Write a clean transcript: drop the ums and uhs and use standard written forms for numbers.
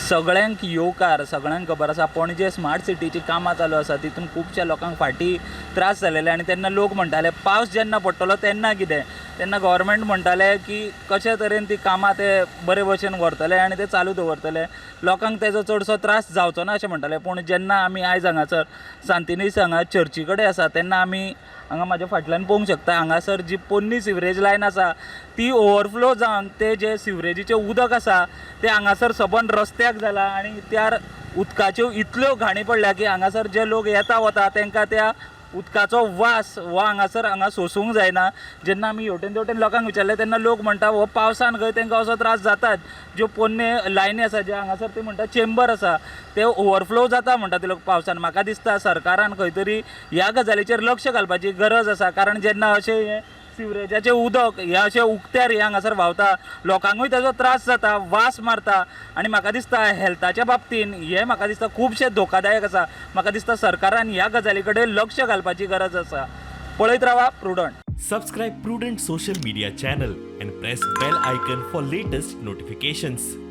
सगळ्यांक येवकार, सगळ्यांक खबर आसा पणजे स्मार्ट सिटीची कामां चालू आसा, तितून खुबश्या लोकांक फाटीं त्रास जालेले आनी तेन्ना लोक म्हणटाले पावस जेन्ना पडटलो तेन्ना कितें, तेन्ना गव्हर्मेंट म्हणटाले की कशे तरेन ती कामां ते बरे भशेन व्हरतले आनी ते चालू दवरतले, लोकांक तेजो चडसो त्रास जावचो ना अशें म्हणटाले. पूण जेन्ना आमी आयज हांगासर सांतिनेज हांगा चर्ची कडेन आसा तेन्ना आमी हांगा म्हाज्या फाटल्यान पळोवंक शकता, हांगासर जी पोन्नी सिवरेज लायन आसा ती ओवरफ्लो जावन ते जे सिवरेजीचें उदक आसा तें हांगासर सबंद रस्त्याक जालां आनी त्या उदकाच्यो इतल्यो घाणी पडल्या की हांगासर जे लोक येता वता तांकां त्या उदकाचो वास हो हांगासर हांगा सोंसूंक जायना. जेन्ना आमी हेवटेन तेवटेन लोकांक विचारलें तेन्ना लोक म्हणटा हो पावसान खंय तांकां असो त्रास जातात, ज्यो पोन्ने लायनी आसा जे हांगासर ते म्हणटा चेंबर आसा ते ओवरफ्लो जाता म्हणटा ते लोक पावसान. म्हाका दिसता सरकारान खंय तरी ह्या गजालीचेर लक्ष घालपाची गरज आसा, कारण जेन्ना अशें हें सिवरेजाचें उदक हें अशें उक्त्यार हें हांगासर व्हांवता लोकांकूय ताजो त्रास जाता, वास मारता आनी म्हाका दिसता हेल्थाच्या बाबतीन हें म्हाका दिसता खुबशें धोकादायक आसा. म्हाका दिसता सरकारान ह्या गजाली कडेन लक्ष घालपाची गरज आसा. पळयत रावा Prudent. Subscribe Prudent social media channel and press bell icon for latest notifications.